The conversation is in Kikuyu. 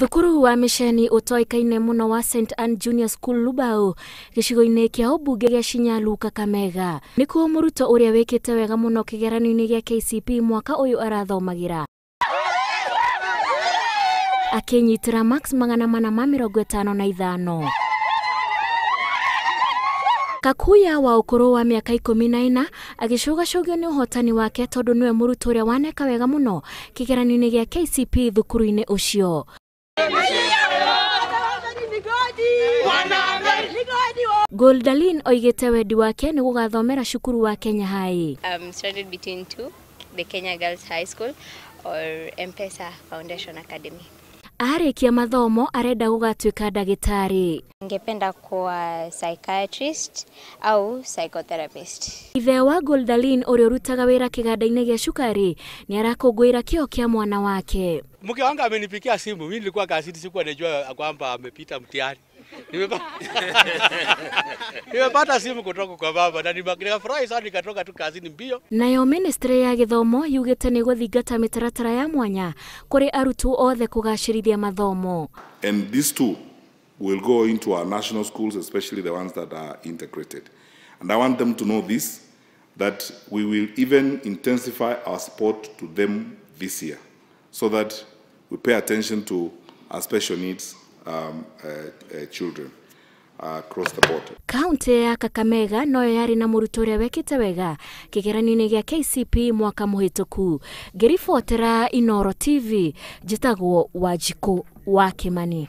Thukuru wa mĩceni ũtoĩkaine mũno wa St Anne Junior School Lubao gĩcigo-inĩ kĩa ũmbunge gĩa Shinyalu Kakamega nĩkuo mũrutwo ũrĩa wĩkĩte wega mũno kĩgeranio-inĩ gĩa KCP mwaka ũyũ arathomagĩra akĩnyitĩra max 455. Kakuya wa ũkũrũ wa mĩaka 14 agĩcũgacũgio nĩ ũhotani wake tondũ nĩwe mũrutwo ũrĩa waneka wega mũno kĩgeranio-inĩ gĩa KCP thukuru-inĩ ũcio. Goldalin oigĩte wendi wake nĩ gũgathomera cukuru wa Kenya High. I'm stranded between two, the Kenya Girls High School or M-Pesa Foundation Academy. Arĩkia mathomo arenda gũgatuĩka ndagĩtarĩ. Ningependa kuwa psychiatrist au psychotherapist. Ithe wa Goldalin ũrĩa ũrutaga wĩra kĩganda-inĩ gĩa cukari nĩ arakũngũĩra kĩo kĩa mwana wake. Mke wangu amenipikia simu, mimi nilikuwa kazini, sikuwa najua kwamba amepita mtihani. Nimepata simu kutoka kwa baba na nikafurahi sana, nikatoka tu kazini mbio. Nayo ministry ya gĩthomo yugĩte nĩ gũthingata mĩtaratara ya mwanya kũrĩ arutwo othe kũgacĩrithia mathomo. And these two will go into our national schools, especially the ones that are integrated. And I want them to know this, that we will even intensify our support to them this year, so that we pay attention to our special needs children across the board. Kaunti ya Kakamega noyo yarĩ na mũrutwo ũrĩa wekĩte wega kĩgeranio-inĩ gĩa KCP mwaka mũhĩtũku. Ngĩribotera Inooro TV, njĩtagwo Wanjikũ wa Kĩmani.